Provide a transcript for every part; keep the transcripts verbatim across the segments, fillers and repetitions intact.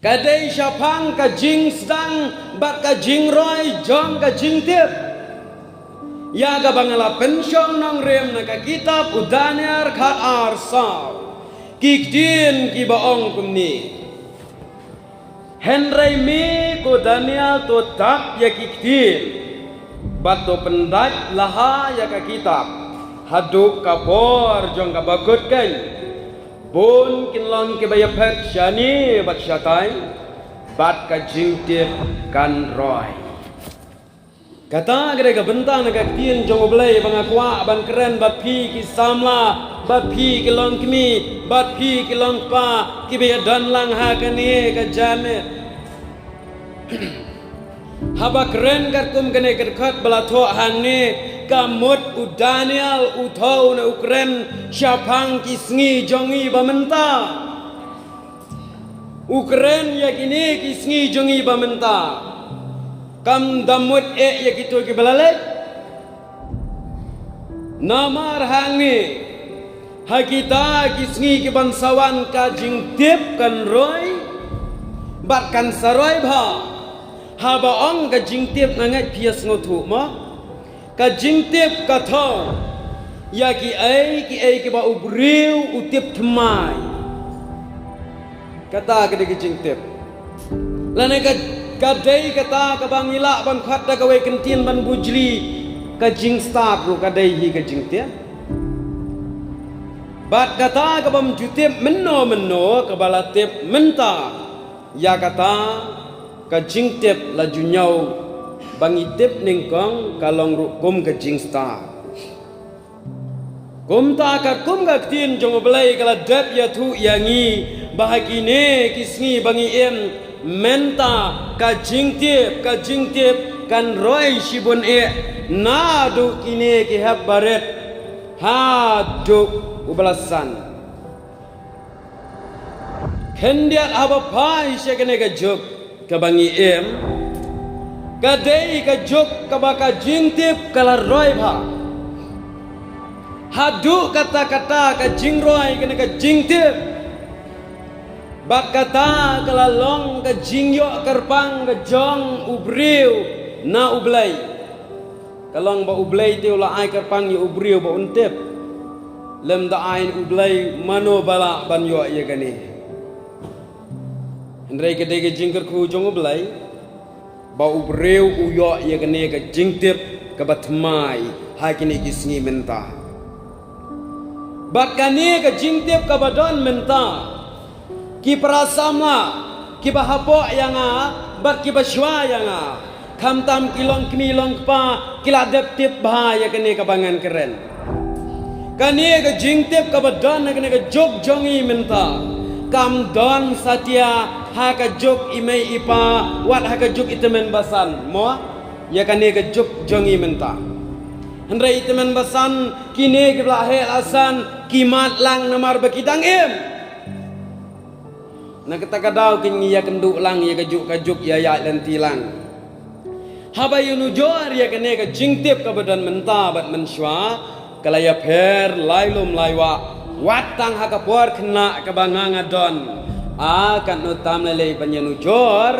Ka dei shaphang ka jingsdang bad ka jingroi jong ka jingtip. Ïa kaba nga la pynshong nongrim na ka kitab u Daniel khat ar saw. Ki ktien kiba ong kumne. Hynrei me ko Daniel to tap ïa ki ktien. Bad to pyndait laha ïa ka kitab. Haduh ka por jong ka bakut keiñ. Bun kin long kiba ïaphet shane bad shatai. Bad ka jingtip kan roi. Kata ka dei ka bynta na ka ktien jong U Blei ba nga kwah ban kren bad phi ki samla, bad phi ki longkmie, bad phi ki longkpa, kiba ïadon lang ha kane ka janmiet. Haba kren katkum kane ka dkhot ba la thoh hangne, ka mut u Daniel u thew ne u kren shaphang ki sngi jong ngi ba mynta. U kren ïa kine ki sngi jong ngi ba mynta. Kam da mut eh ïa kito kiba la leit. Namar hangne ha kita ki sngi ki ban sa wan ka jingtip kan roi bad kan sa roi bha. Haba ong ka jingtip nga ngeit phi ïa sngewthuh mo. Ka jingtip ka thew ïa kiei kiei kiba u briew u tip thymmai. Kata ka dei ka jingtip. Lane ka, ka dei kata kaba ngi lah ban khot da kawei ka ktien ban bujli, ka jingstad ruh ka dei hi ka jingtip. Bad kata kabym ju tip mynno mynno kaba la tip mynta. Ïa kata ka jingtip la ju ñiew ba ngi tip nyngkong ka long ruh kum ka jingstad. Kumta katkum ka ktien jong U Blei ka la dep ïathuh ïa ngi ba ha kine ki sngi ba ngi im mynta ka jingtip, ka jingtip kan roi shibun eh naduh kine ki hep barit haduh uba la san. Khyndiat haba phai sha kane ka juk kaba ngi im, ka dei ka juk kaba ka jingtip ka la roi bha. Haduh katta katta ka jingroi kane ka jingtip. Bad kata ka la long ka jingïoh kyrpang ka jong u briew na U Blei. Ka long ba U Blei te u la ai kyrpang ïa u briew ba un tip. Lym da ai U Blei mano ba lah ban ïoh ïa kane. Hynrei ka dei ka jingkyrkhu jong U Blei ba u briew u ïoh ïa kane ka jingtip kaba thymmai ha kine ki sngi mynta. Bad kane ka jingtip kaba don mynta, ki para samla kiba hapoh ïa nga bad kiba shuwa ïa nga, khamtam ki longkmie longkpa, ki la dep tip bha ïa kane kaba ngan kren. Kane ka jingtip kaba don ha kane ka juk jong ngi mynta kam don satia ha ka juk i mei i pa, wat ha ka juk i tymmen basan mo. Ïa kane ka juk jong ngi mynta. Hynrei i tymmen basan, kine kiba la heh la san, ki mad lang namar ba ki dang im. Na kata ka daw kin ngi ïakynduh lang ïa ka juk ka juk, ïa ïaid lynti lang. Haba ïanujor ïa kane ka jingtip kaba don mynta bad mynshuwa, ka la ïapher lai lum lai wah. Wat tang ha ka por khynnah kaba nga nga don, a katno tam lei lei ban ïanujor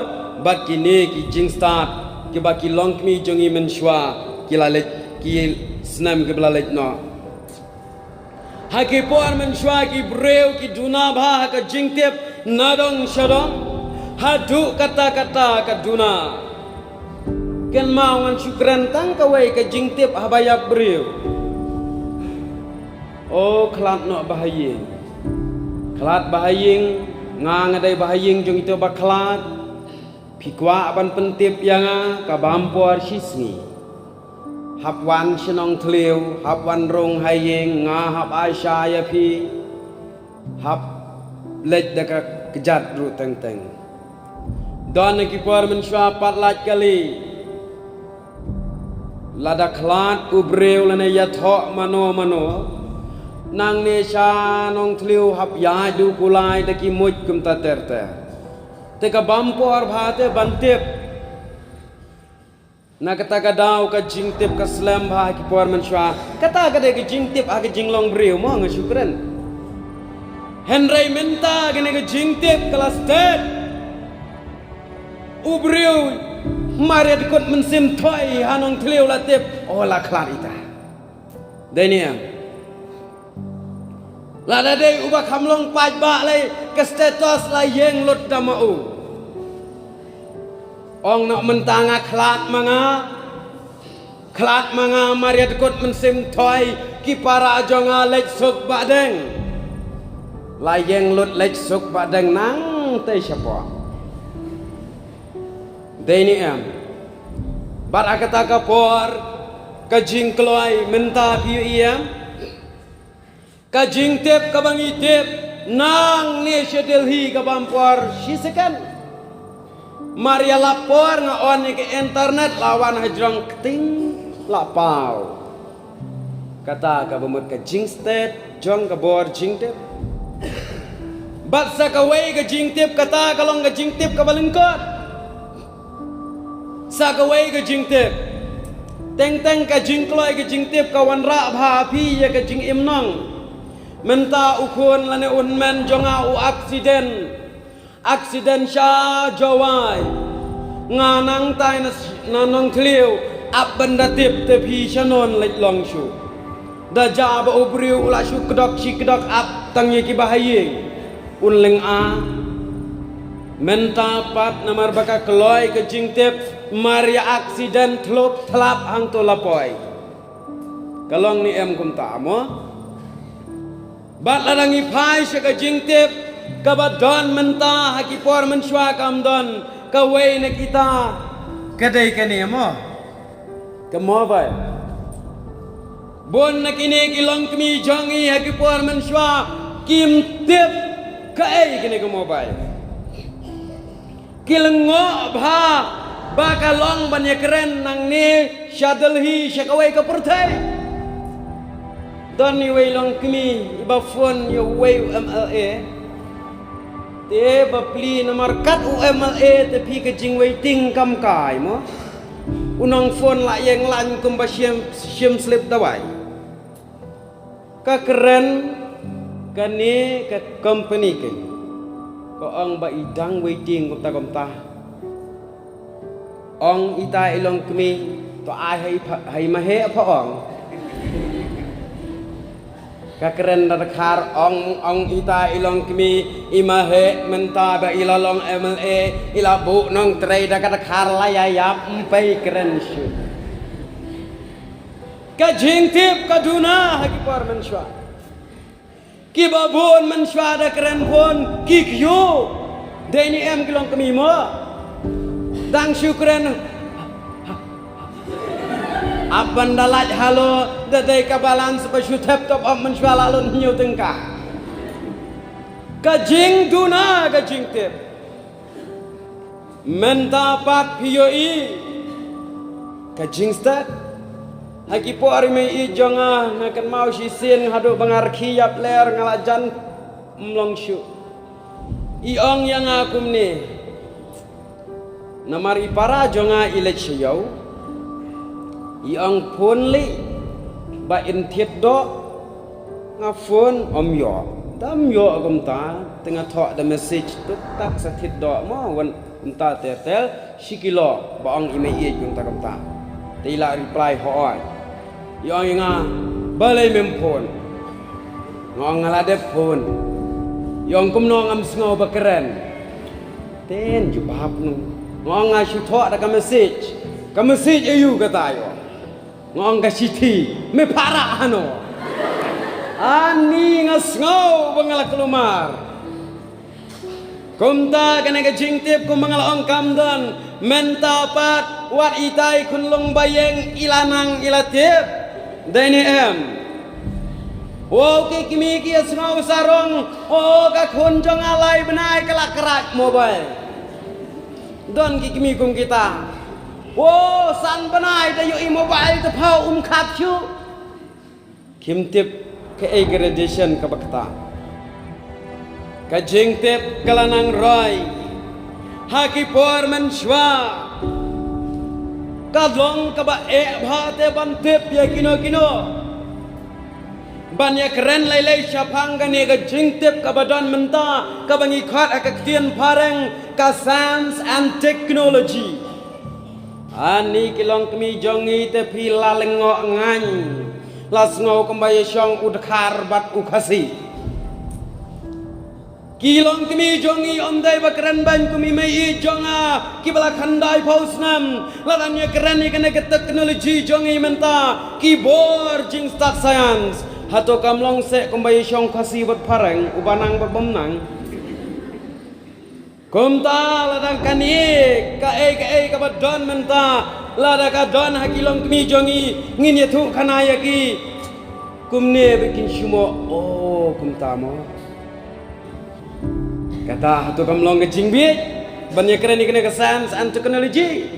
bad kine ki jingstad kiba ki longkmie jong ngi mynshuwa ki la leit, ki snem kiba la leit noh. Ha ki por mynshuwa ki briew ki duna bha ha ka jingtip na dong sha dong, haduh katta katta ka duna. Kynmaw ngan shu kren tang kawei ka jingtip haba ïap briew. O khlad noh ba ha ïing. Khlad ba ha ïing, nga nga dei ba ha ïing jong ito ba khlad. Phi kwah ban pyntip ïa nga, ka bam por shi sngi. Hap wan sha Nongthliew, hap wan rung ha ïing, nga hap ai sha ïa phi. Hap leit da ka kjat ruh teng teng. Don na ki por mynshuwa pat lait kali. Lada khlad u briew lane ïathoh mano mano, nangne sha Nongthliew hap ïaid u kulai da ki muid kumta ter ter. Te ka bam por bha te ban tip. Na kata ka daw ka jingtip ka slem bha ha ki por mynshuwa. Kata ka dei ka jingtip ha ka jinglong briew mo, nga shu kren. Hynrei mynta kane ka jingtip ka la stet. U briew mariat kut mynsiem thoi ha Nongthliew la tip, o la khlad ita. Dei ne em? Lada dei uba kham long paidbah lei ka status la ïeng lut da ma u. Ong noh mynta nga khlad ma nga. Khlad ma nga mariat kut mynsiem thoi ki para jong nga leit suk ba deng. La ïeng lut leit suk ba deng nangtei shapoh. Dei ne em? Bad ha kata ka por ka jingkloi mynta phi ïohi em? Ka jingtip kaba ngi tip nangne sha Delhi ka bam por shi second. Mar ïa la por nga on ïa ka internet la wan hajrong kting la paw. Kata kaba mut ka jingstet jong ka bor jingtip. Bad sa kawei ka jingtip kata ka long ka jingtip kaba lyngkot. Sa kawei ka jingtip. Teng teng ka jingkloi ka jingtip ka wanrah bha phi ïa ka jingim nong. Mynta u khun lane u hynmen jong nga u accident. Accident sha Jowai. Nga nangtai na, na Nongthliew ap ban da tip te phi shanon leit long shuh. Da jia ba u briew u la shu kdok shi kdok ap tang ïa kiba ha ïing. Un lynga. Mynta pat namar ba ka kloi ka jingtip mar ïa accident thlop thlap hangto la poi. Ka long ne em kumta mo? Bad lada ngi phai sha ka jingtip kaba don mynta ha ki por mynshuwa kam don kawei na kita ka dei kane mo. Ka mobile. Bun na kine ki longkmie jong ngi ha ki por mynshuwa kim tip kaei kane ka mobile. Ki lyngngoh bha ba ka long ban ïakren nangne sha Delhi sha kawei ka pyrthei. Don iwei longkmie iba phone ïa uwei u M L A. Te ba plie namar kat u M L A te phi ka jingwaiting kam kai mo. U nongphone la ïeng lain kumba shim, shim slip dawai. Ka kren kane ka company kane. Ka ong ba i dang waiting kumta kumta. Ong ita i longkmie to ai ha i pha, ha i maheh pha ong. Ka kren da dkhar ong, ong ita i longkmie i maheh mynta ba i la long M L A i la buh nongtrei da ka dkhar la ïa ïap ym pei kren shuh. Ka jingtip ka duna ha ki por mynshuwa. Kiba bun mynshuwa da kren bun ki kyiu. Dei ne em ki longkmie mo. Dang shu kren. Ap ban da lait halo da dei ka balance ba shu thep top up mynshuwa la lun hynñiew tyngka. Ka jingduna ka jingtip. Mynta pat phi ïohi ka jingstad. Ha ki por i mei i jong nga nga kynmaw shisien haduh ba nga rkhie ïap ler nga la jan ym long shuh. I ong ïa nga kumne. Namar i para jong nga i leit sha ïew. I ong phone lei ba in thied doh. Nga phone ym ïoh. Dam ïoh kumta te nga thoh da message tuk tak sa thied doh mo wan kumta ter ter shi kilo ba ong i mei ïeit kumta kumta. Te i la reply hooid. I ong ïa nga balei mem phone. Nga ong nga la dep phone. I ong kumno ngam sngew ba kren. Ten jubab nu. Nga ong nga shu thoh da ka message. Ka message aïu kata ïoh. Nga ong ka shithi, me para hano. Ani nga sngew ba nga la kulmar. Kumta kane ka jingtip kumba nga la ong kam don, mynta pat wat itai khunlung ba ïeng i la nang i la tip. Dei ne em. Wow ki kmie ki ïa sngew sarong, o ka khun jong nga lai bnai ka la krak mobile. Don ki kmie kum kita. Wow, san bnai da ïoh i mobile te phaw um khat shuh. Kim tip kaei ka radiation kaba kata. Ka jingtip ka la nang roi. Ha ki por mynshuwa. Ka long kaba eh bha te ban tip ïa kino kino. Ban ïakren lei lei shaphang kane ka jingtip kaba don mynta, kaba ngi khot ha ka ktien phareng ka science and technology. Ani ki longkmie jong ngi te phi la lyngngoh ngan, la sngew kumba ïashong u Dkhar bad u Khasi. Ki longkmie jong ngi ym dei ba kren beiñ kum i mei i jong nga, kiba la khyndai phew snem. Lada ngi ïakren ïa kane ka technology jong ngi mynta, ki bor jingstad science. Hato kam long seh kumba ïashong Khasi bad phareng, uba nang bad bym nang. Kumta lada kane kaei kaei kaba don mynta, lada ka don ha ki longkmie jong ngi, ngin ïathuh khana ïa ki. Kumne ba kin shu mo, oh, kumta mo. Kata hato kam long ka jingbieit ban ïakren ïa kane ka science and technology.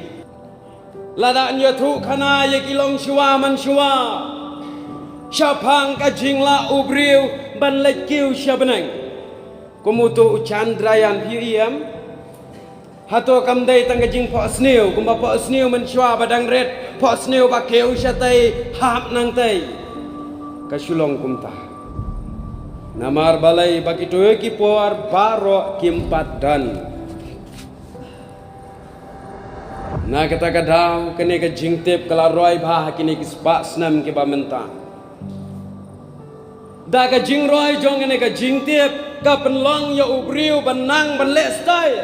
Lada ngi ïathuh khana ïa ki longshuwa manshuwa shaphang ka jinglah u briew ban leit kiew sha bneng. Kum uto u Chandrayaan, phi ïohi em? Hato kam dei tang ka jingphohsniew, kumba phohsniew manshuwa ba dang rit, phohsniew ba kiew shatei, hap nangtei. Ka shu long kumta. Namar balei? Ba kito ki por baroh kim pat don. Na kata ka daw, kane ka jingtip ka la roi bha ha kine ki spah snem kiba mynta. Da ka jingroi jong kane ka jingtip, ka pynlong ïa u briew ban nang ban leh style.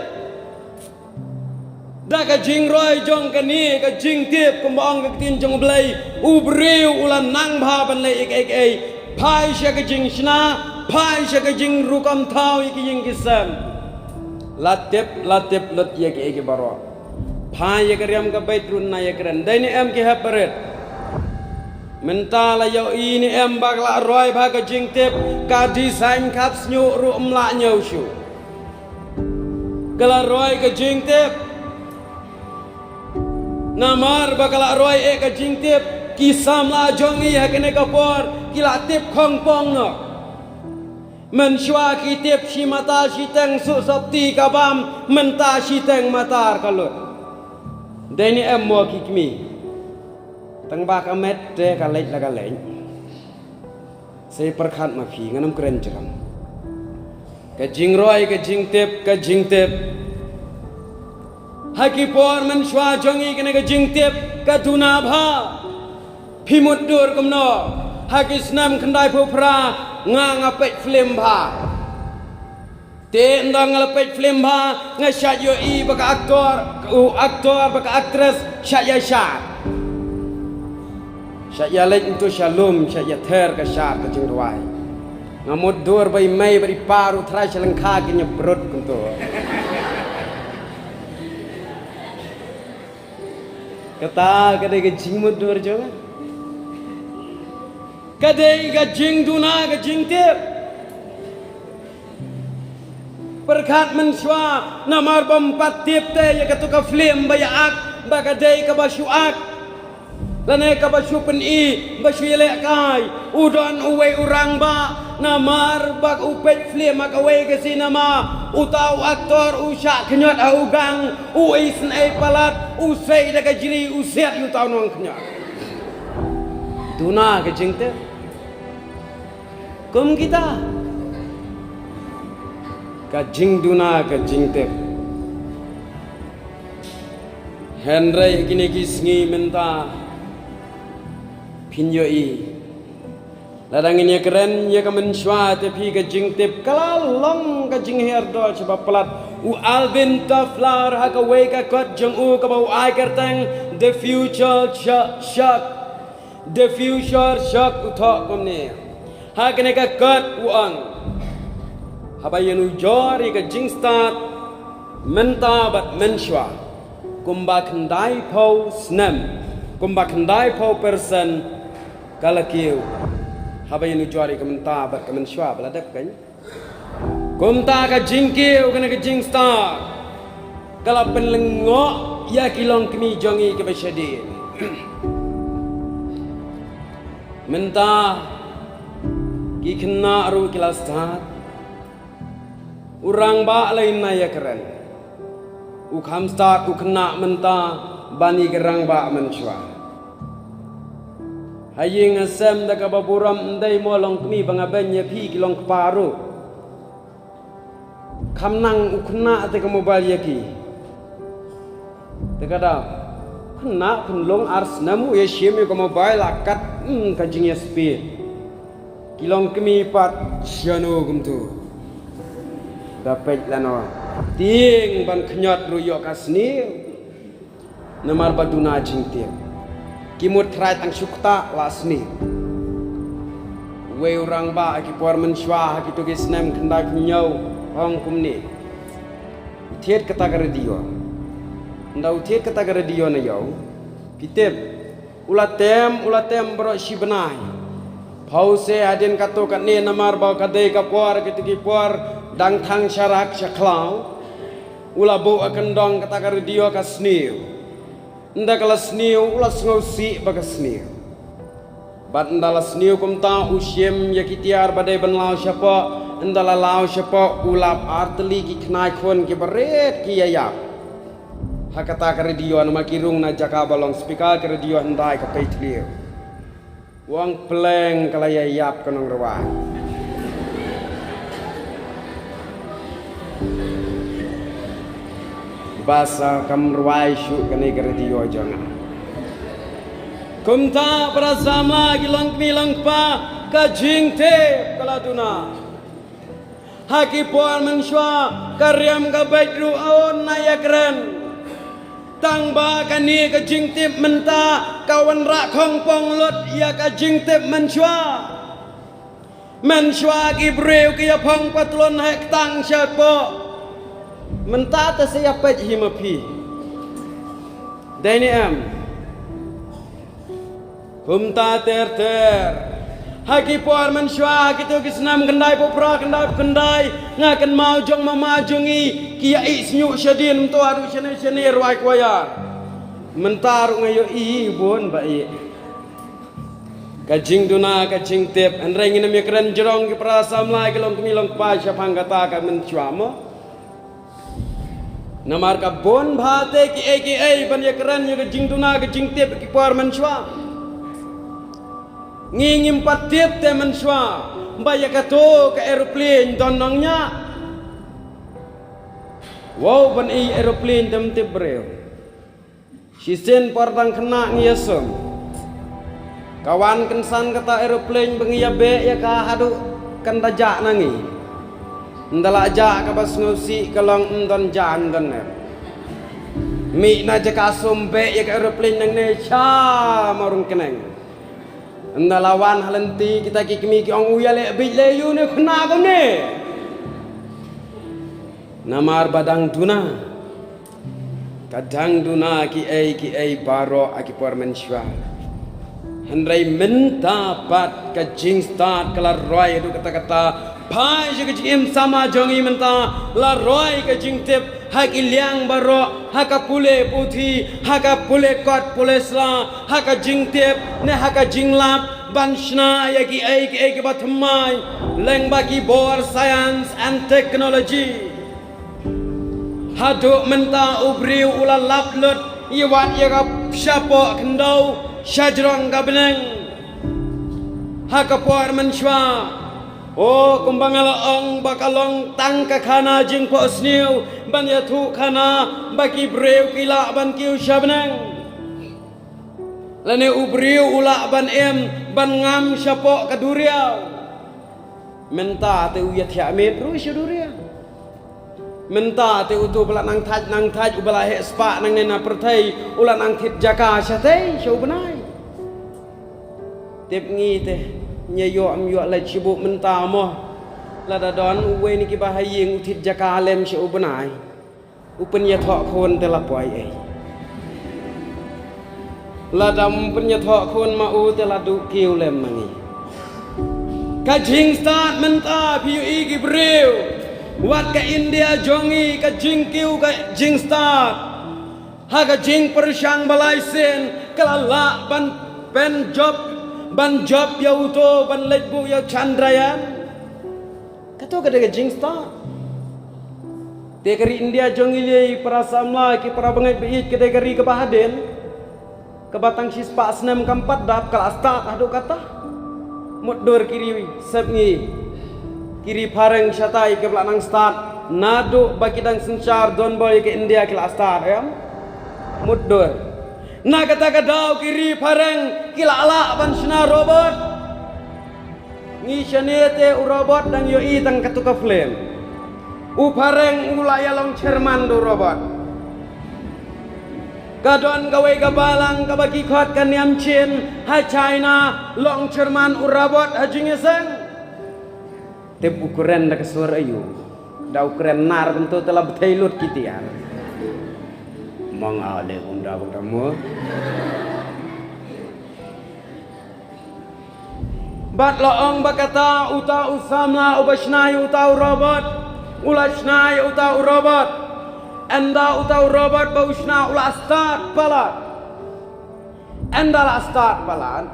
Da ka jingroi jong kane ka jingtip, kumba ong ka ktien jong U Blei, u briew u la nang bha ban leh ïa kaei kaei. Phai sha ka jingshna, phai sha ka jingrukom thaw ïa ki ïing ki sem. La tip, la tip lut ïa kaei kaei baroh. Phai ïa ka riam ka beit ruh na ïakren. Dei ne em ki hep barit? Mynta la ïohi ne em ba ka la roi bha ka jingtip, ka design khap sniuh ruh ym lah ñiew shuh. Ka la roi ka jingtip. Namar ba ka la roi eh ka jingtip, ki samla jong ngi ha kane ka por ki la tip khongpong noh. Mynshuwa ki tip shi mata shi teng, suh sopti ka bam, mynta shi teng mata ka lut. Dei ne em mo ki kmie? Tang ba ka met te ka leit la ka leit. Sa pyrkhat ma phi, ngan ym kren jrong. Ka jingroi ka jingtip, ka jingtip. Ha ki por mynshuwa jong ngi kane ka jingtip ka duna bha. Phi mutdur kumno? Ha ki snem khyndai phew phra nga, nga peit film bha. Te ynda nga la peit film bha, nga shait ïohi ba ka actor, u actor bad ka actress shait ïa shad. Shait ïa leit ntu sha lum, shait ïa ther ka shad ka jingrwai. Nga mutdur ba i mei bad i pa ruh trai sha lyngkha kin ïa brut kumto. Kata ka dei ka jingmutdur jong nga. Ka dei ka jingduna ka jingtip. Pyrkhat mynshuwa, namar bym pat tip te ïa kato ka film ba ïa ak, ba ka dei kaba shu ak. Lane kaba shu pyni, ba shu ïalehkai. U don uwei u rangbah, namar ba u peit film ha kawei ka cinema, uta u actor u shah khñiot ha u gang, u isynei palat, u sei da ka jri, u siat ïa uta u nongkhñiot. Duna ka jingtip. Kum kita. Ka jingduna ka jingtip. Hynrei kine ki sngi mynta phin ïohi. Lada ngin ïakren ïa ka mynshuwa te phi, ka jingtip ka la long ka jinghiar dor shibun palat. U Alvin Toffler ha kawei ka kot jong u kaba u ai kyrteng The Future Sho-, Shock. The Future Shock u thoh kumne. Ha kane ka kot u ong, haba ïanujor ïa ka jingstad mynta bad mynshuwa, kumba khyndai phew snem, kumba khyndai phew percent ka la kiew. Haba ïanujor ïa ka mynta bad ka mynshuwa ba la dep kan. Kumta ka jingkiew kane ka jingstad ka la pynlyngngoh ïa ki longkmie jong ngi kiba shadien. Mynta ki khynnah ruh ki la stad. U rangbah lei na ïakren. U kham stad u khynnah mynta ban ïa ki rangbah mynshuwa. Ha ïing ha sem da kaba burom, ym dei mo longkmie ba nga beiñ ïa phi, ki longkpa ruh. Kham nang u khynnah te ka mobile ïa ki. Te ka dei u khynnah khunlung ar snem u ïashim ïa ka mobile, la kat, hmm, ka jingïaspeed. Ki longkmie pat shano kumto. Da peit lano. Tieng ban khñiot ruh ïoh ka sniew. Namar ba duna jingtip. Ki mut thrai tang shu ktah la sniew. Wei u rangbah ha ki por mynshuwa, ha kito ki snem khyndai phew hynñiew, u ong kumne. U thied kata ka radio. Ynda u thied kata ka radio na ïew, phi tip, u la tem, u la tem baroh shi bnai. Pawse hadien kato katne, namar ba ka dei ka por, kito ki por dang thang sharak sha khlaw. U la buh ha kyndong kata ka radio ka sniew. Ynda ka la sniew, u la sngewsih ba ka sniew. Bad ynda la sniew kumta, u shim ïa ki tiar ba dei ban law shapoh. Ynda la law shapoh, u lap artylli ki khnai khun kiba rit ki ïaïap. Ha kata ka radio, namar ki rung na jaka ba long speaker ka radio hyndai ka pei thliew. U ong, pleng ka la ïaïap ka nongrwai. Ba sa kam rwai shuh kane ka radio jong nga. Kumta para samla, ki longkmie longkpa, ka jingtip ka la duna. Ha ki por mynshuwa, ka riam ka beit ruh un ïakren. Tang ba kane ka jingtip mynta ka wanrah khongpong lut ïa ka jingtip mynshuwa. Mynshuwa ki briew ki ïaphong patlun heh ktang shapoh. Mynta te sa ïapeit hi ma phi. Dei ne em? Kumta ter ter. Ha ki por mynshuwa, ha kito ki snem khyndai phew phra, khyndai phew khyndai, nga kynmaw jong mama jong ngi ki ïa ïeh shñiuh shadien, mynta ruh shane shane rwai kwayar. Mynta ruh nga ïohi bun ba ïeh. Ka jingduna, ka jingtip, hynrei ngin ym ïakren jrong, ki para samla, ki longkmie longkpa, shaphang kata ka mynshuwa mo. Namar ka bun bha te kiei kiei ban ïakren ïa ka jingduna ka jingtip ki por mynshuwa. Ngi ngim pat tip te mynshuwa ba ïa kato ka aeroplane don nongñiah. Wow, ban i aeroplane te ym tip briew. Shisien por dang khynnah ngi ïasum. Ka wan kynsan kata aeroplane ba ngi ïabeh ïa ka haduh kan da jah na ngi. Ynda la jah kaba sngewsih ka long ym don jah ym don nep. Mih na jaka sum beh ïa ka aeroplane nangne sha marung kyneng. Ynda la wan ha lynti kita ki kmie ki ong u ïaleh bit leh ïa une u khynnah kumne. Namar ba dang duna. Ka dang duna kiei kiei baroh ha ki por mynshuwa. Hynrei mynta pat ka jingstad ka la roi haduh katta katta. Phai sha ka jingim samla jong ngi mynta, la roi ka jingtip ha ki liang baroh, ha ka pule puthi, ha ka pule kot pule sla, ha ka jingtip ne ha ka jinglap ban shna ïa kiei kiei kiba thymmai lyngba ki bor science and technology. Haduh mynta u briew u la lap lut ïa wat ïa ka shapoh khyndew shajrong ka bneng. Ha ka por mynshuwa, o, kumba nga la ong ba ka long tang ka khana jingphohsniew ban ïathuh khana ba ki briew ki lah ban kiew sha bneng. Lane u briew u lah ban im ban ngam shapoh ka duriaw. Mynta te u ïathiah miet ruh sha duriaw. Mynta te uto ba la nang thait nang thait, uba la heh spah nangne na pyrthei, u la nang thied jaka shatei sha u bnai. Tip ngi te, ñia ïoh ym ïoh leit sha buh mynta mo. Lada don uwei na kiba ha ïing u thied jaka lem sha u bnai, u pynïathoh khun te la poi ei? Lada ym pynïathoh khun ma u te la duh kiew lem ma ngi. Ka jingstad mynta phi ïohi ki briew. Wat ka India jong ngi ka jingkiew ka jingstad. Ha ka jingpyrshang ba lai sien ka la lah ban pynjop, ban jop ïa uto, ban leit buh ïa u Chandrayaan. Kato ka dei ka jingstad. Te ka ri India jong ngi lei para samla ki para bangeit ba ïeit ka dei ka ri kaba hadien. Kaba tang shispah snem kam pat dap ka la start haduh kata. Mutdur ki ri sepngi, ki ri phareng shatai kiba la nang start naduh ba ki dang synshar donbor ïa ka India ki la start, em? Mutdur. Na kata ka daw ki ri phareng ki la lah ban shna robot. Ngi shane te u robot dang ïohi tang katto ka film. U phareng u la ïa long chairman da u robot. Ka don kawei ka balang kaba ki khot ka Niam Chin ha China, long chairman u robot ha jingïaseng. Tip u kren da ka sur aïu? Da u kren nar kumto te la bthei lut ki tiar. Mong ale um da bang da mo. Bad la ong ba kata uta u samla uba shna ïa uta u robot, u la shna ïa uta u robot. Ynda uta u robot ba u shna u la start palat. Ynda la start palat,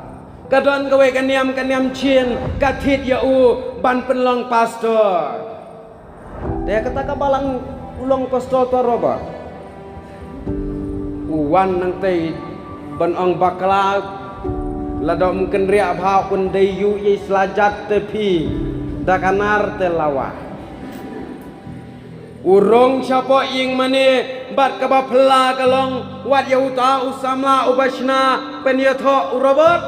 ka don kawei ka niam, ka Niam Chin, ka thied ïa u ban pynlong pastor. Te kata ka balang u long pastor uta u robot. U wan nangtei ban ong bakla, lada um kynriah bha un dei ïu ïa i sla jat te phi da ka nar te la wah. U rung shapoh ïing mane bad kaba phylla ka long wat ïa uta u samla uba shna pynïathoh u robot.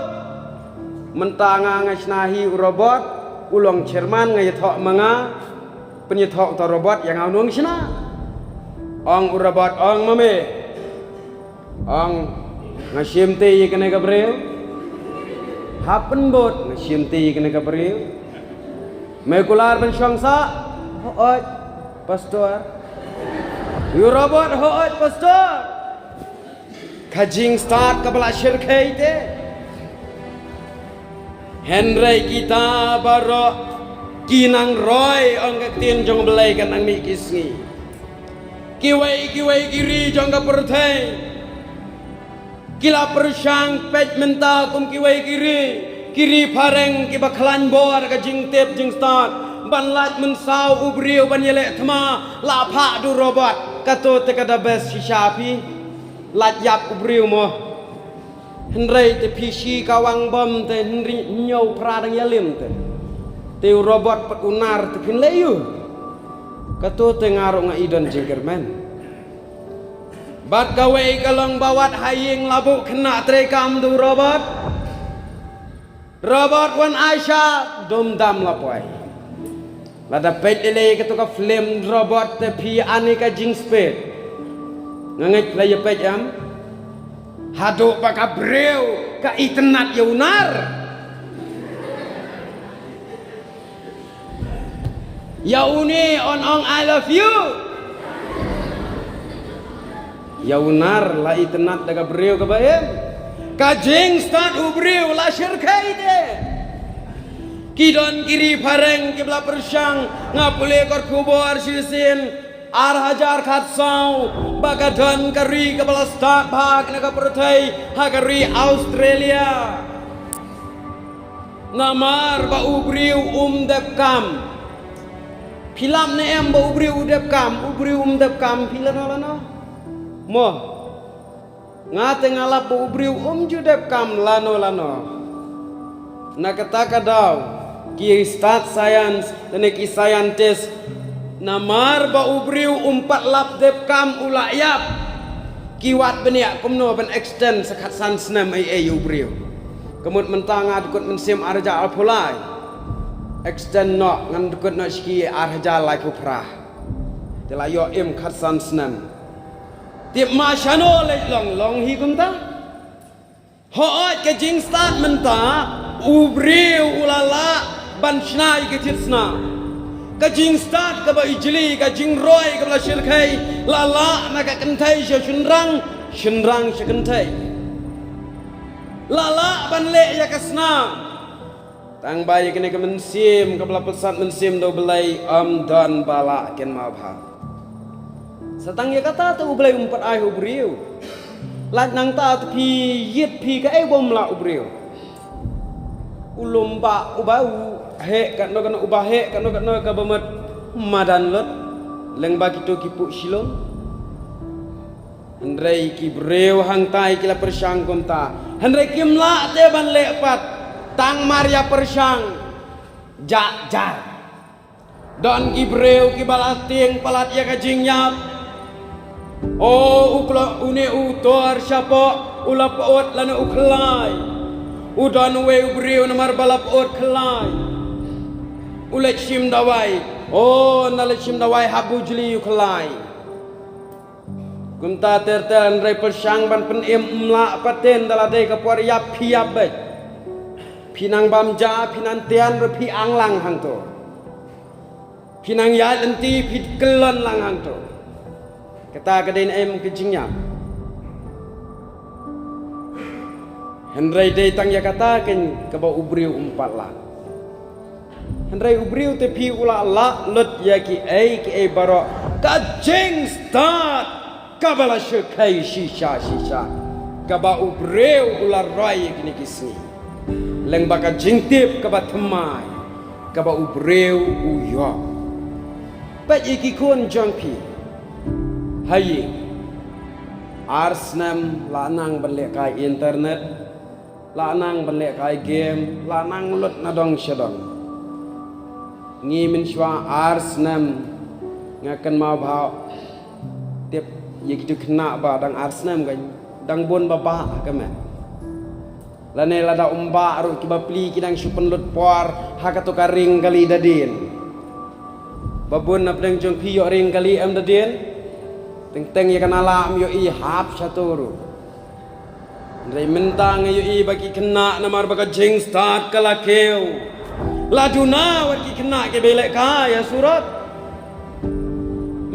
Mynta nga nga shna hi u robot, u long chairman nga ïathoh ma nga. Pynïathoh uta u robot ïa nga u nongshna. Ong u robot, ong ma me. Ong, nga shim te ïa kane ka briew. Hap pynbud, nga shim te ïa kane ka briew. Me kular ban shong sah. Hooid, pastor. U robot, hooid, pastor. Ka jingstad kaba la shyrkhei te. Hynrei kita baroh ki nang roi, ong ka ktien jong U Blei, ka nang mih ki sngi. Kiwei kiwei ki ri jong ka pyrthei ki la pyrshang, peit mynta kum kiwei ki ri, ki ri phareng kiba khlaiñ bor ka jingtip jingstad ban lait mynsaw u briew ban ïaleh thma, la phah da u robot. Kato te ka da best shisha phi. Lait ïap u briew mo. Hynrei te phi shi kawang bom te hynrei hynñiew phra dang ïalim te. Te u robot pat u nar te phin leh ïu. Kato te nga ruh nga i don jingkyrmen. Bad kawei ka long ba wat ha ïing la buh khynnah treikam da u robot. Robot wan ai sha, dum dam la poi. Lada peit lei lei kato ka film robot te phi ani ka jingspet. Nga ngeit la ïa peit em. Haduh ba ka briew ka itynnat ïa u nar. Ïa une un ong I love you. Ïa u nar la itynnat da ka briew kaba im. Ka jingstad u briew la shyrkhei te. Ki don ki ri phareng kiba la pyrshang, nga pule kot khubor shisien, ar hajar khatsaw ba ka don ka ri kaba la stad bha kane ka pyrthei ha ka ri Australia. Namar ba u briew um dep kam. Phi lap ne em ba u briew u dep kam, u briew um dep kam, phi lano lano. Mo. Nga te nga lap ba u briew um ju dep kam lano lano. Na kata ka daw, ki stad science, lane ki scientist, namar ba u briew um pat lap dep kam u la ïap. Ki wad bniah kumno ban extend sa khatsan snem ei ei u briew. Ka mut mynta nga dkut mynsiem ar hajar arphew lai. Extend noh ngan dkut noh shiki ar hajar laiphew phra. Te la ïoh im khatsan snem. Tip ma shano leit long long hi kumta. Hooid ka jingstad mynta, u briew u la lah ban shna ïa ka thied sna. Ka jingstad kaba ijli, ka jingroi kaba la shyrkhei, la lah na ka kynthei sha shynrang, shynrang sha kynthei. La lah ban leh ïa ka sna. Tang ba ïa kane ka mynsiem kaba la pynsat mynsiem da U Blei, ym don ba lah kynmaw bha. Sa tang ïa kata te U Blei um pat ai ha u briew. Lait nangta te phi ïit phi kaei ba um lah u briew. U lum ba uba u heh katno katno, uba heh katno katno kaba mut madan lut. Leng ba kito ki puh Shillong. Hynrei ki briew hangtai ki la pyrshang kumta. Hynrei kim lah te ban leh pat. Tang mar ïa pyrshang. Jah jar. Don ki briew kiba la tieng palat ïa ka jingïap. O u kla-, une u tor shapoh, u la pyut lane u khlai. U don uwei u briew namar ba la pyut khlai. U leit shim dawai. O, na leit shim dawai ha bujli u khlai. Kumta ter ter, hynrei pyrshang ban pynim ym lah pat te, da la dei ka por ïap phi ïap beit. Phi nang bam ja, phi nang tian ruh phi ang lang hangto. Phi nang ïaid lynti phi kyllon lang hangto. Kata ka dei ne em ka jingïap. Hynrei dei tang ïa kata keiñ kaba u briew um pat lah. Hynrei u briew te phi u la lah lut ïa kiei kiei baroh. Ka jingstad kaba la shyrkhei shisha shisha. Kaba u briew u la roi ïa kine ki sngi. Leng ba ka jingtip kaba thymmai. Kaba u briew u ïoh. Peit ïa ki khun jong phi. Ha ïing. Ar snem la nang ban lehkai internet. La nang ban lehkai game, la nang lut na dong sha dong. Ngi mynshuwa ar snem nga kynmaw bha tip ïa kitu khynnah ba dang ar snem ka dang bun ba bah ha ka met. Lane lada um bah ruh kiba pli ki dang shu pynlut por ha katu ka ring kali da dien. Ba bun na pdeng jong phi ïoh ring kali em da dien. Teng teng ïa ka nala ym ïohi hap shatu ruh. Hynrei mynta nga ïohi ba ki khynnah namar ba ka jingstad ka la kiew. La duna wat ki khynnah kiba lehkai ha surok.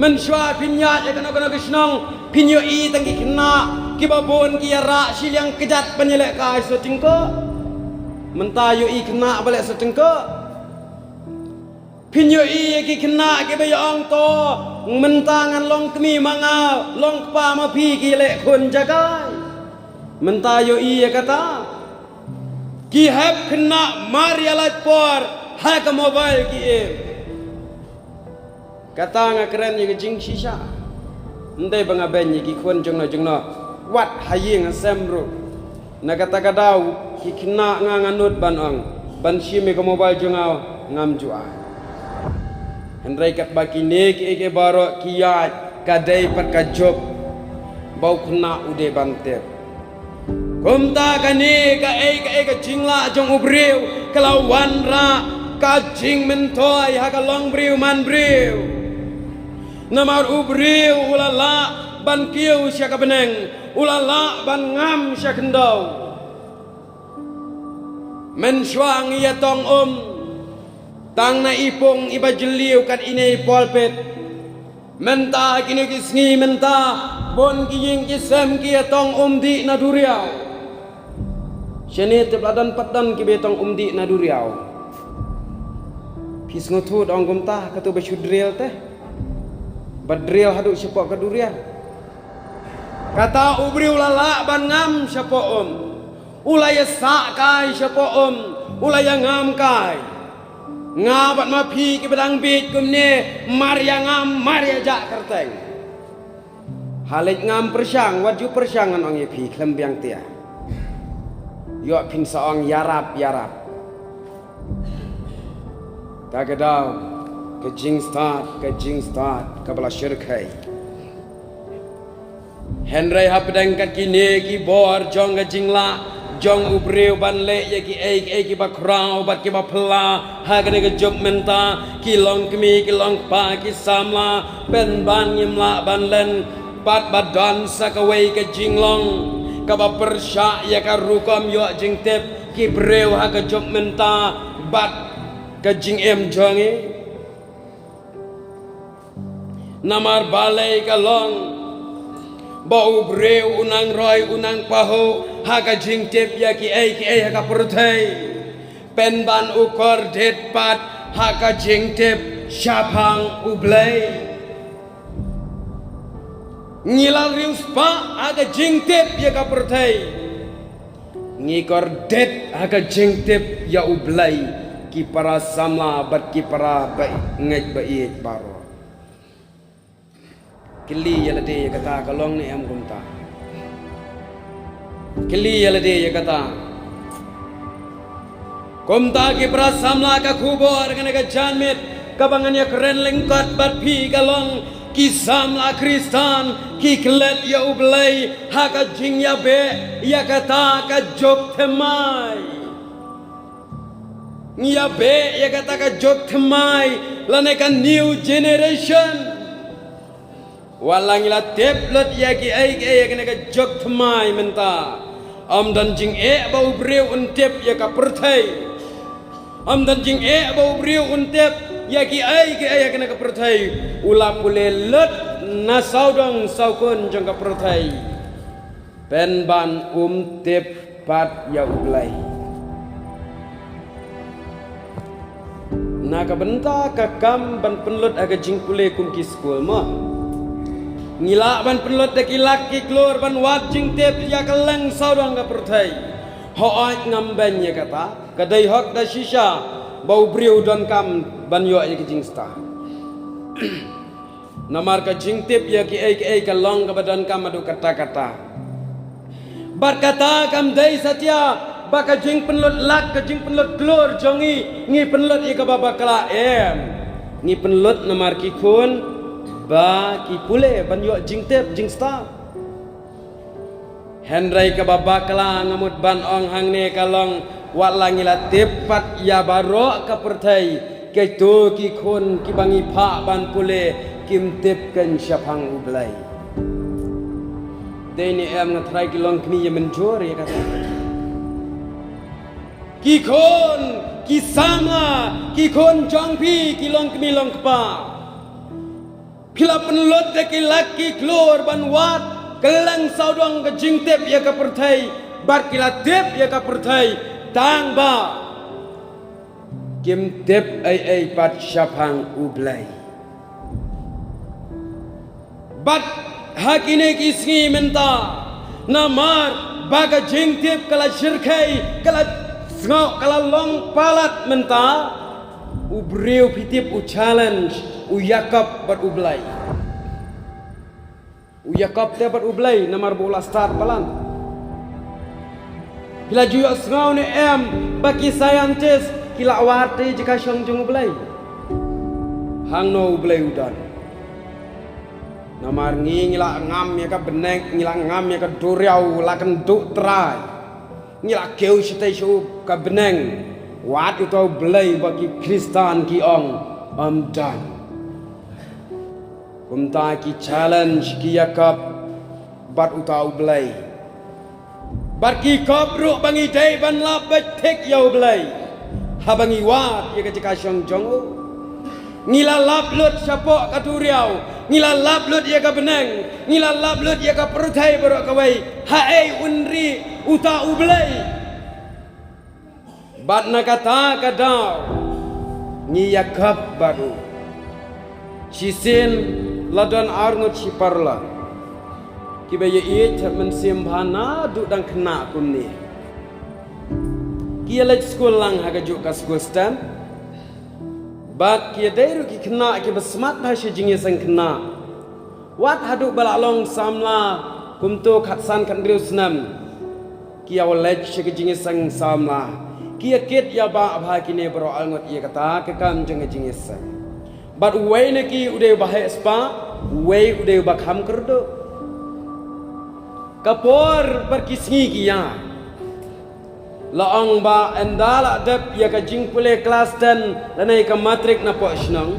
Mynshuwa phin ïaid ïa kano kano ka shnong phin ïohi tang ki khynnah kiba bun ki ïarah shiliang kjat ban ïalehkai sohtyngkoh. Mynta ïohi khynnah ba leh sohtyngkoh. Phin ïohi ïa ki khynnah kiba ïa ong to, mynta ngan long kmie ma nga, long kpa ma phi ki leh khun jaka. Mynta ïohi ïa kata. Ki hep khynnah mar ïa lait por ha ka mobile ki im. Kata nga kren ïa ka jingshisha. Ym dei ba nga beiñ ïa ki khun jongno jongno. Wat ha ïing ha sem ruh. Na kata ka daw ki khynnah nga nga nud ban ong ban shim ïa ka mobile jong nga ngam ju ai. Hynrei katba kine kiei kiei baroh ki ïaid ka dei pat ka juk ba u khynnah u dei ban tip. Kumta kane kaei kaei ka jinglah jong u briew ka la wanrah ka jingmyntoi ha ka long briew man briew. Namar u briew u la lah ban kiew sha ka bneng, u la lah ban ngam sha khyndew. Mynshuwa ngi ïa tong um tang na i pung iba jylliew kat ine i pulpit. Mynta kine ki sngi mynta bun ki ïing ki sem ki ïa tong um dih na duriaw. Shane tip la don pat don kiba ïa tong um dih na duriaw. Phi sngewthuh da ong kumta katu ba shu drill te. Ba drill haduh shapoh ka duriaw. Kata u briew la lah ban ngam shapoh um. U la ïa sah kai shapoh um. U la ïa ngam kai. Nga bad ma phi kiba dang bieit kumne mar ïa ngam mar ïa jah kyrteng. Ha leit ngam pyrshang wat ju pyrshang ngan ong ïa phi khlem biang tia. Ïoh phin sa ong ïarap ïarap. Ta ka daw ka jingstad ka jingstad kaba la shyrkhei. Hynrei hapdeng kat kine ki bor jong ka jinglah jong u briew ban leh ïa kiei kiei kiba khraw bad kiba phylla ha kane ka juk mynta ki long kmie ki long kpa ki samla pynban ngim lah ban len pat ba don sa kawei ka jinglong kaba pyrshah ïa ka rukom ïoh jingtip ki briew ha ka juk mynta bad ka jingim jong ngi. Namar balei ka long ba u briew u nang roi u nang pahuh ha ka jingtip ïa kiei kiei ha ka pyrthei. Pynban u kordit pat ha ka jingtip shaphang U Blei. Ngi la riewspah ha ka jingtip ïa ka pyrthei. Ngi kordit ha ka jingtip ïa U Blei ki para samla bad ki para ba ngeit ba ïeit baroh. Kylli ïa lade ïa kata ka long ne em kumta. Kylli ïa lade ïa kata. Kumta ki para samla ka khubor kane ka janmiet kaba ngan ïa kren lyngkot bad phi ka long ki samla Khristan ki klet ïa U Blei ha ka jingïabeh ïa kata ka juk thymmai. Ngi ïabeh ïa kata ka juk thymmai lane ka new generation. Wat la ngi la tip lut ïa kiei kiei ïa kane ka juk thymmai mynta, ym don jingeh ba u briew un tip ïa ka pyrthei. Ym don jingeh ba u briew un tip ïa kiei kiei ïa kane ka pyrthei. U la pule lut na sawdong sawkun jong ka pyrthei. Pynban um tip pat ïa U Blei. Na ka bynta ka kam ban pynlut ha ka jingpule kum ki skul mo, ngi lah ban pynlut da ki lak ki klur ban wad jingtip ïa ka leng sawdong ka pyrthei. Hooid, ngam beiñ ïa kata, ka dei hok da shisha ba u briew donkam ban ïoh ïa ka jingstad. Namar ka jingtip ïa kiei kiei ka long kaba donkam haduh katta katta. Bad kata kam dei satia ba ka jingpynlut lak, ka jingpynlut klur jong ngi, ngi pynlut ïa kaba bakla, em. Ngi pynlut namar ki khun ba ki pule ban ïoh jingtip jingstad. Hynrei kaba bakla nga mut ban ong hangne ka long, wat la ngi la tip pat ïa baroh ka pyrthei, kato ki khun kiba ngi phah ban pule kim tip kein shaphang U Blei. Dei ne em, nga tharai ki longkmie ïa mynjur ïa kata. Ki khun, ki samla, ki khun jong phi, ki longkmie longkpa. Phi la pynlut da ki lak ki klur ban wad ka leng sawdong ka jingtip ïa ka pyrthei, bad ki la tip ïa ka pyrthei, tang ba kim tip ei ei pat shaphang U Blei. Bad ha kine ki sngi mynta, namar ba ka jingtip ka la shyrkhei, ka la sngew, ka la long palat mynta, u briew phi tip u challenge u ïakop bad U Blei. U ïakop te bad U Blei namar ba u la stad palat. Phi la ju ïohsngew ne em ba ki scientist ki la wad te jaka shong jong U Blei? Hangno U Blei u don? Namar ngi, ngi la ngam ïa ka bneng, ngi la ngam ïa ka duriaw, la kynduh trai. Ngi la kiew shatei sha u ka bneng. Wat uta U Blei ba ki Khristan ki ong, ym don. Kumta ki challenge, ki ïakop bad uta U Blei. Bad ki kop ruh ba ngi dei ban lap beit thik ïa U Blei haba ngi wad ïa ka jaka shong jong u. Ngi la lap lut shapoh ka duriaw, ngi la lap lut ïa ka bneng, ngi la lap lut ïa ka pyrthei baroh kawei. Haei un ri uta U Blei? Bad na kata ka daw ngi ïakop bad u. Shisien la don arngut shi paralok kiba ïeit ha mynsiem bha naduh dang khynnah kumne. Ki ïaleit skul lang ha kajuh ka skul STEM. Bad ki ïadei ruh ki khynnah kiba smat bha sha jingïaseng khynnah. Wat haduh ba la long samla kumto khatsan khathynriew snem, ki ïa leit sha ka jingïaseng samla. Ki ïakit ïa ba bha kine baroh arngut ïa kata ka kam jong ka jingïaseng. Bad uwei na ki u dei uba heh spah, uwei u dei uba kham kyrduh. Ka por bad ki sngi ki ïa la ong ba ynda la dep ïa ka jingpule klas ten lane ka matrik napoh shnong.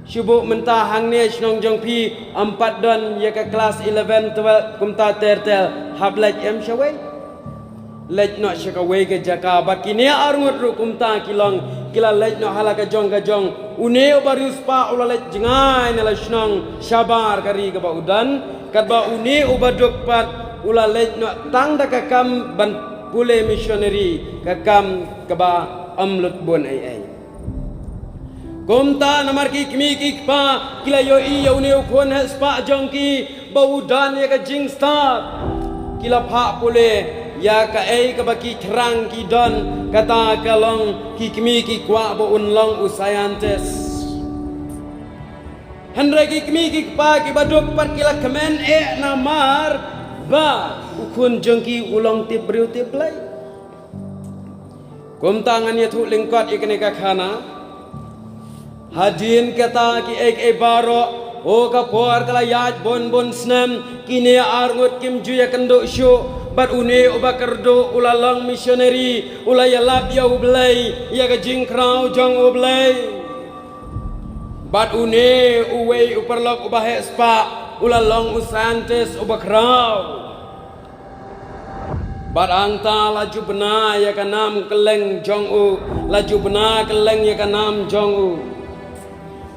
Shu buh mynta hangne shnong jong phi ym pat don ïa ka klas eleven, twelve kumta ter ter, hap leit em shawei? Leit noh sha kawei ka jaka. Bad kine arngut ruh kumta ki long, ki la leit noh ha la ka jong ka jong. Une uba riewspah u la leit jngai na la shnong shabar ka ri kaba u don. Katba une uba duk pat u la leit noh tang da ka kam ban pule missionary, ka kam kaba ym lut bun ei ei. Kumta namar ki kmie ki kpa ki la ïohi ïa une u khun heh spah jong ki ba u don ïa ka jingstad, ki la phah pule ïa kaei kaba ki thrang ki don, kata ka long ki kmie ki kwah ba un long u scientist. Hynrei ki kmie ki kpa kiba duk pat ki la kmen eh namar ba u khun jong ki u long tip briew tip Blei. Kumta ngan ïathuh lyngkot ïa kane ka khana. Hadien kata kiei kiei baroh, ha ka por ka la ïaid bun bun snem, kine ar ngut kim ju ïakynduh shuh, bad une uba kyrduh u la long missionary, u la ïalap ïa U Blei, ïa ka jingkhraw jong U Blei. Bad une uwei u paralok uba heh spah, u la long u scientist uba khraw. Bad hangta la ju bna ïa ka nam kylleng jong u, la ju bna kylleng ïa ka nam jong u.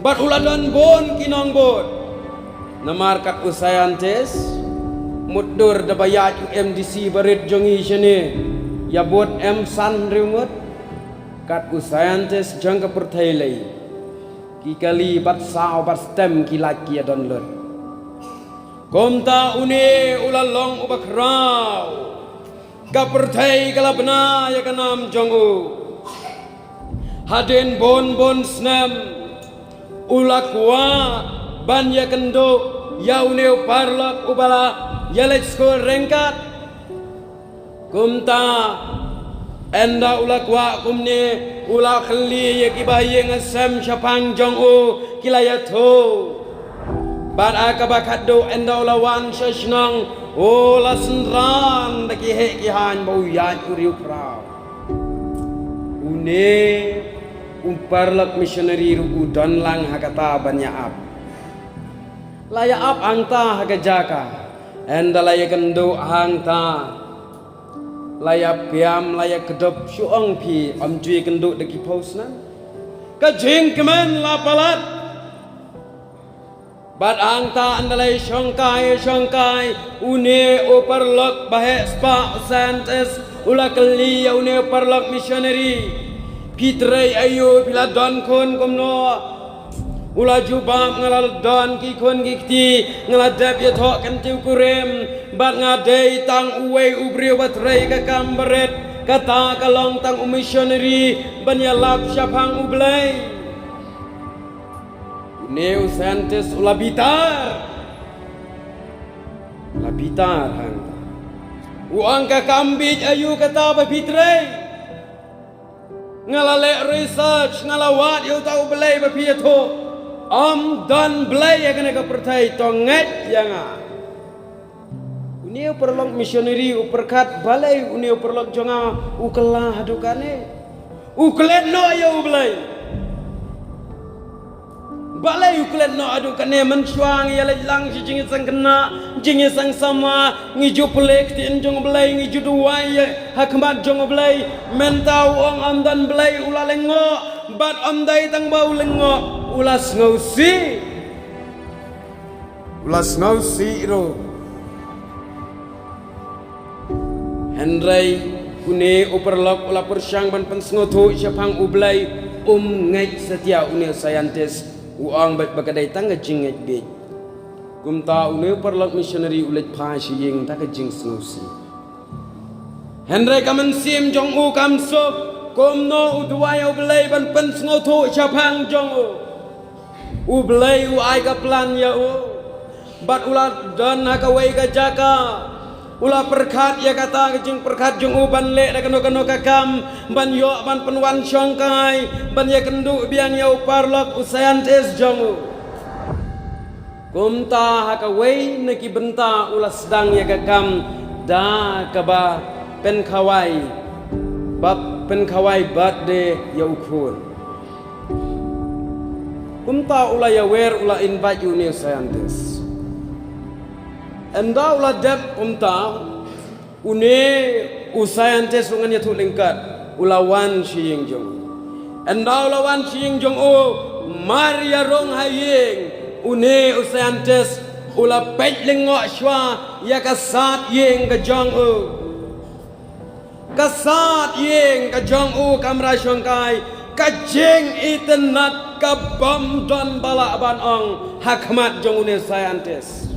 Bad u la don bun ki nongbud. Namar kat u scientist, mutdur da ba ïaid u M D C barit jong ngi shane, ïa bud em san hynriew ngut. Kat u scientist jong ka pyrthei lei, ki kali bad saw bad stem ki lait ki ïa don lut. Kumta une u la long uba khraw. Ka pyrthei ka la bna ïa ka nam jong u. Hadien bun bun snem, u la kwah ban ïakynduh ïa une u paralok uba la ïaleit skul ryngkat. Kumta, ynda u la kwah kumne, u la kylli ïa kiba ha ïing ha sem shaphang jong u, ki la ïathuh. Bad ha kaba khatduh ynda u la wan sha shnong, u la synran da ki heh ki haiñ ba u ïaid u riewkhraw. Une u paralok missionary ruh u don lang ha kata ban ïa ap. La ïa ap hangta ha ka jaka. Ynda la ïakynduh hangta, la ïa piam, la ïa kdup, shu ong phi, ym ju ïakynduh da ki phew snem. Ka jingkmen la palat. Bad hangta ynda la ïa shongkai, ïa shongkai, une u paralok ba heh spah, u scientist, u la kylli ïa une u paralok missionary. Phi trei aïu, phi la don khun kumno? U la jubab, nga la don ki khun ki kti, nga la dep ïathoh kyntiew kurim, bad nga dei tang uwei u briew ba trei ka kam barit, kata ka long tang u missionary, ban ïalap shaphang U Blei. Une u scientist u la bitar. La bitar hangta. U ong ka kam bieit aïu kata ba phi trei. Nga la leh research, nga la wad ïa uta U Blei ba phi ïathuh. Ym don Blei ha kane ka pyrthei, to ngeit ïa nga. Une u paralok missionary u pyrkhat balei une u paralok jong nga u kylla haduh kane. U klet noh ïa U Blei. Balei u klet noh haduh kane, mynshuwa ngi ïa leit lang sha jingïaseng khynnah, jingïaseng samla, ngi ju pule ktien jong U Blei, ngi ju duwai ïa ha khmat jong U Blei. Mynta u ong ym don Blei, u la lyngngoh, bad ym dei tang ba u lyngngoh, u la sngewsih. U la sngewsih ruh. Hynrei une u paralok u la pyrshang ban pynsngewthuh shaphang U Blei, um ngeit satia une u scientist, u ong beit ba ka dei tang ka jingngeit bieit. Kumta une u paralok missionary u leit phai sha ïing da ka jingsngewsih. Hynrei ka mynsiem jong u kam suk, kumno u duwai ïa U Blei ban pynsngewthuh shaphang jong u. U Blei u ai ka plan ïa u. Bad u la don ha kawei ka jaka. U la pyrkhat ïa kata ka jingpyrkhat jong u ban leh da kano kano ka kam, ban ïoh ban pynwan shongkai, ban ïakynduh biang ïa u paralok u scientist jong u. Kumta ha kawei na ki bynta u la sdang ïa ka kam da kaba pynkhawai, ba pynkhawai birthday ïa u khun. Kumta u la ïawer, u la invite ïa une u scientist. Ynda u la dep kumta, une u scientist u ngan ïathuh lyngkot, u la wan sha ïing jong u. Ynda u la wan sha ïing jong u, mar ïa rung ha ïing, une u scientist u la peit lyngngoh shuwa ïa ka sad ïing ka jong u. Ka sad ïing ka jong u, kamra shongkai, ka jingitynnad ka bym don ba lah ban ong ha khmat jong une u scientist.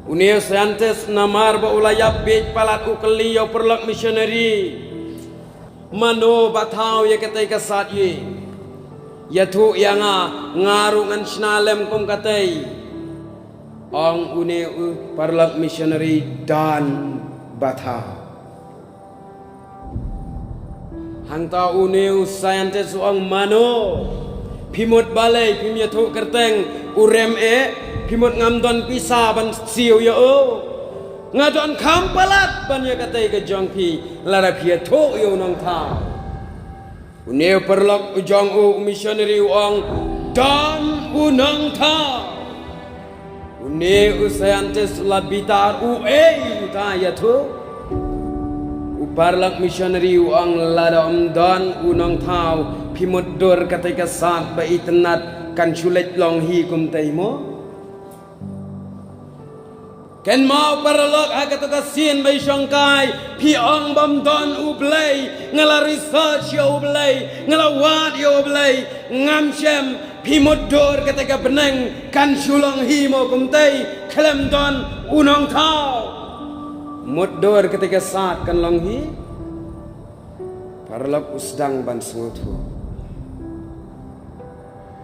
Une u scientist namar ba u la ïap bieit palat u kylli ïa u paralok missionary. Mano ba thaw ïa katei ka sad ïing? Ïathuh ïa nga, nga ruh ngan shna lem kum katei. Ong une u paralok missionary, don bathaw. Hangta une u scientist u ong, mano, phi mut balei phim ïathuh kyrteng u rem eh, phi mut ngam don pisa ban siew ïa u. Nga don kham palat ban ïa katei ka jong phi, lada phi ïathuh ïa u nongthaw. Une u paralok u jong u, u missionary u ong, don u nongthaw. Une u scientist u la bitar, uei uta ïathuh. U paralok missionary u ong, lada ym don u nongthaw, phi mutdur katei ka sad ba itynnad kan shu leit long hi kumtei mo? Kynmaw paralok, ha kato ka sien ba i shongkai, phi ong bym don u Blei, nga la research ïa u Blei, nga la wad ïa u Blei, ngam shem, phi mutdur katei ka bneng kan shu long hi mo kumtei, khlem don u nongthaw. Mutdur katei ka sad kan long hi. Paralok u sdang ban sngewthuh.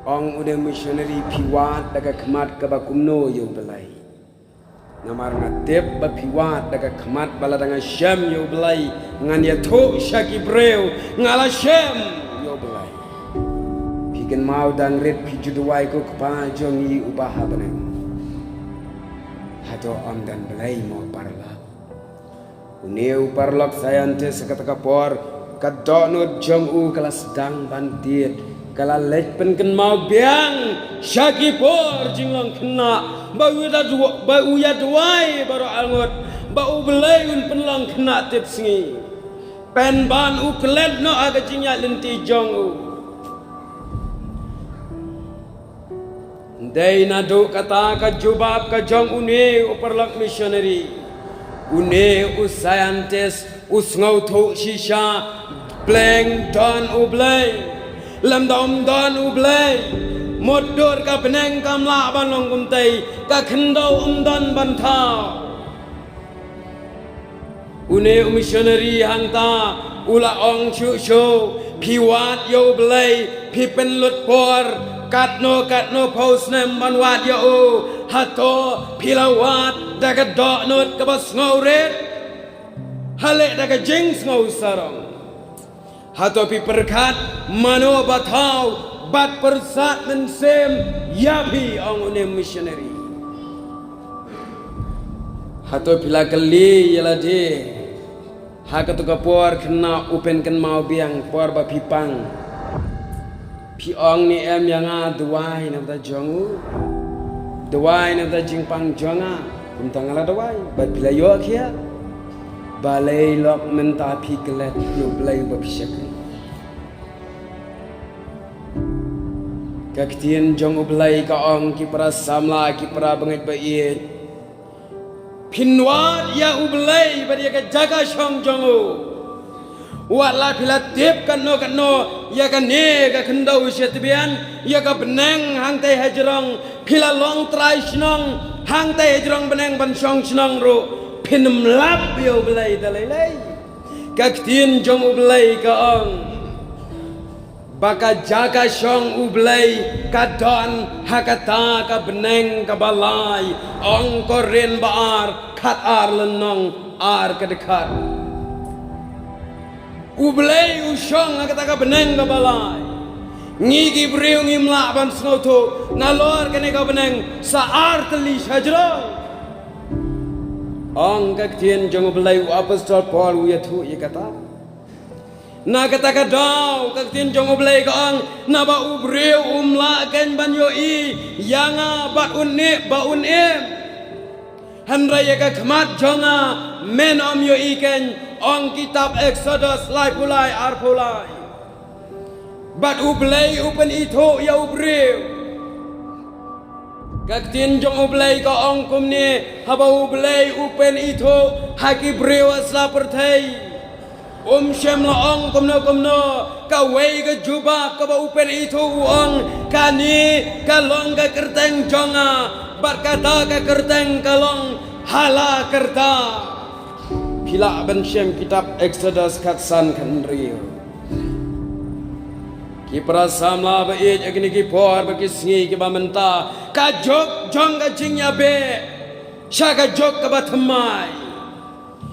Ong une missionary, phi wad da ka khmat kaba kumno ïa u Blei? Namar nga tip ba phi wad da ka khmat ba lada nga shem ïa u Blei, ngan ïathuh sha ki briew nga la shem ïa u Blei. Phi kynmaw, dang rit phi ju duwai ko Kpa jong ngi uba ha bneng. Hato ym don Blei mo paralok? Une u paralok scientist ha kata ka por, ka dohnud jong u ka la sdang ban tied, ka la leit pynkynmaw biang sha ki por jinglong khynnah, ba u da du-, ba u ïa duwai baroh arngut, ba u Blei un pynlong khynnah tipsngi. Pynban u klet noh ha ka jingïaid lynti jong u. Dei naduh kata ka jubab ka jong une u paralok missionary, une u scientist u sngewthuh shisha, pleng don u Blei. Lymda ym don u Blei, mutdur ka bneng kam lah ban long kumtei, ka khyndew ym don ban thaw. Une u missionary hangta u la ong shuh shuh, phi wad ïa u Blei, phi pynlut por katno katno phew snem ban wad ïa u. Hato phi la wad da ka dohnud kaba sngewrit? Hale da ka jingsngewsarong. Hato phi pyrkhat mano ba thaw bad pyrsad mynsiem ïa phi, ong une missionary. Hato phi la kylli ïa lade ha kato ka por khynnah, u pynkynmaw biang por ba phi pang? Phi ong ne em ïa nga, duwai na bynta jong u, duwai na bynta jingpang jong nga. Kumta nga la duwai bad phi la ïoh khia. Balei lok mynta phi klet ïa u Blei uba phi shakri? Ka ktien jong u Blei ka ong, ki para samla, ki para bangeit ba ïeit, phin wad ïa u Blei bad ïa ka jaka shong jong u. Wat la phi la tip katno katno ïa kane ka khyndew sha tbian, ïa ka bneng hangtei hajrong, phi la long trai shnong hangtei hajrong bneng ban shong shnong ruh, phin ym lap ïa u Blei da lei lei. Ka ktien jong u Blei ka ong ba ka jaka shong u Blei ka don ha kata ka bneng kaba lai, ong Korinth ba ar, khat ar lynnong ar ka dkhar. U Blei u shong ha kata ka bneng kaba lai. Ngi ki briew ngim lah ban sngewthuh nalor kane ka bneng sa ar tylli shajrong. Ong ka ktien jong u Blei, u apostol Paul u ïathuh ïa kata. Na kata ka daw ka ktien jong u Blei ka ong, naba u briew um lah kein ban ïohi ïa nga bad un ïeh ba un im. Hynrei ïa ka khmat jong nga men ym ïohi kein, ong kitab Exodus laiphew lai arphew lai. Bad u Blei u pynithuh ïa u briew. Ka ktien jong u Blei ka ong kumne, haba u Blei u pynithuh ha ki briew ha sla pyrthei, um shym la ong kumno kumno. Kawei ka jubab kaba u pynithuh u ong, kane ka long ka kyrteng jong nga, bad kata ka kyrteng ka long ha la kyrta. Phi lah ban shem kitab Exodus khatsan khathynriew. Ki para samla ba ïeit, ha kine ki por bad ki sngi kiba mynta, ka juk jong ka jingïabeh sha ka juk kaba thymmai.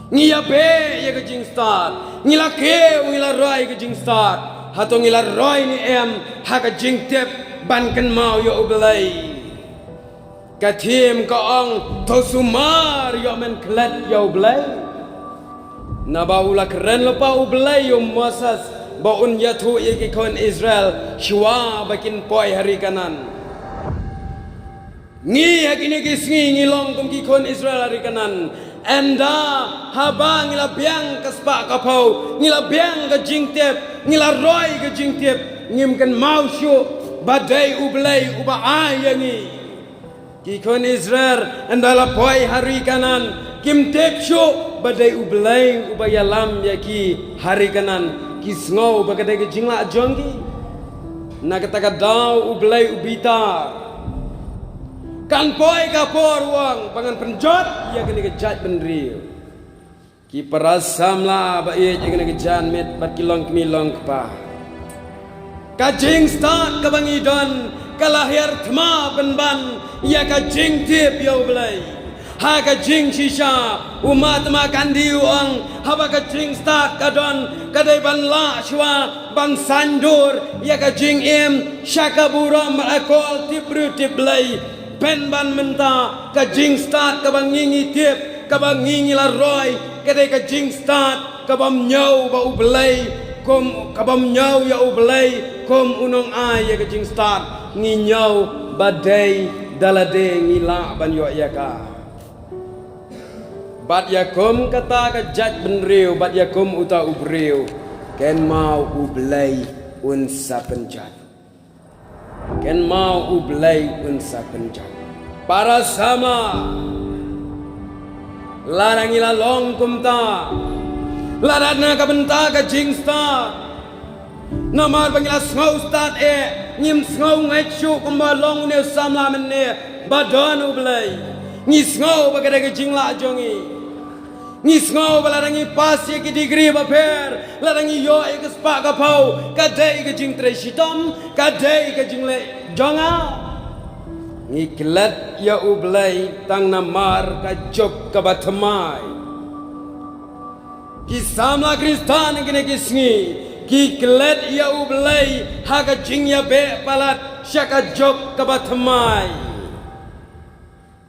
Ngi ïabeh ïa ka jingstad, ngi la kiew, ngi la roi ka jingstad. Hato ngi la roi ne em ha ka jingtip ban kynmaw ïa U Blei? Ka theme ka ong, to sumar ïoh men klet ïa U Blei. Naba u la kren lypa U Blei ïa u Moses ba un ïathuh ïa ki khun Israel shuwa ba kin poi ha ri Kanaan. Ngi ha kine ki sngi ngi long kum ki khun Israel ha ri Kanaan. Ynda haba ngi la biang ka spah ka phew, ngi la biang ka jingtip, ngi la roi ka jingtip, ngim kynmaw shuh ba dei U Blei uba ai ïa ngi. Ki khun Israel ynda la poi ha ri Kanaan, kim tip shuh ba dei U Blei uba ïalam ïa ki ha ri Kanaan. Ki sngew ba ka dei ka jinglah jong ki. Na kata ka daw U Blei u bitar. Kan poi ka por, u ong, ba ngan pynjot ïa kane ka jaitbynriew. Ki para samla ba ïeit, ha kane ka janmiet bad ki longkmie longkpa, ka jingstad kaba ngi don ka la hiar thma pynban ïa ka jingtip ïa U Blei. Ha ka jingshisha, u Mahatma Gandhi u ong, haba ka jingstad ka don, ka dei ban lah shuwa ban saiñdur ïa ka jingim sha ka burom, akol tip briew tip Blei. Pynban mynta, ka jingstad kaba ngi ngi tip, kaba ngi ngi la roi, ka dei ka jingstad kabym ñiew ba U Blei kum, kabym ñiew ïa U Blei kum u nongai ïa ka jingstad. Ngi ñiew ba dei da lade ngi lah ban ïoh ïa ka. Bad ïa kum kata ka jaitbynriew, bad ïa kum uta u briew, kynmaw U Blei un sa pynjot. Kynmaw U Blei un sa pynjot. Para samla, lada ngi la long kumta, lada na ka bynta ka jingstad, namar ba ngi la sngew stad eh, ngim sngew ngeit shuh kumba long une u samla mynne ba don U Blei. Ngi sngew ba ka dei ka jinglah jong ngi. Ngi sngew ba lada ngi pass ïa ki degree bapher, lada ngi ïoh ïa ka spah ka phew, ka dei ka jingtrei shitom, ka dei ka jingleh jong nga. Ngi klet ïa U Blei tang namar ka juk kaba thymmai. Ki samla Khristan ha kine ki sngi ki klet ïa U Blei ha ka jingïabeh palat sha ka juk kaba thymmai.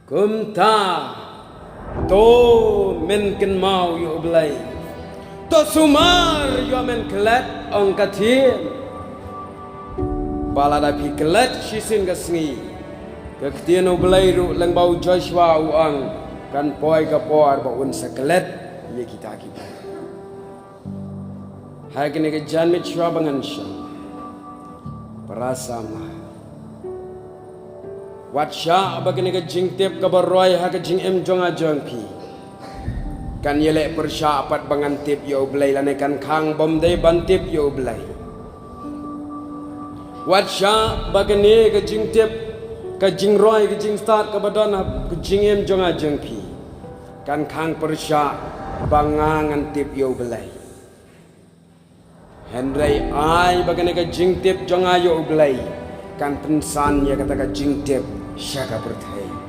Kumta, to men kynmaw ïa U Blei. To sumar ïoh men klet, ong ka theme. Ba lada phi klet shisien ka sngi, ka ktien U Blei ruh lyngba u Joshua u ong, kan poi ka por ba un sa klet ïa kita ki briew. Ha kane ka janmiet shuwa ba ngan shong, para samla, wat shah ba kane ka jingtip kaba roi ha ka jingim jong nga jong phi kan ïaleh pyrshah pat ba ngan tip ïa U Blei lane kan khang bym dei ban tip ïa U Blei. Wat shah ba kane ka jingtip, ka jingroi, ka jingstad kaba don ha ka jingim jong nga jong phi kan khang pyrshah ba nga ngan tip ïa U Blei. Hynrei ai ba kane ka jingtip jong nga ïa U Blei kan pynsan ïa kata ka jingtip sha ka pyrthei.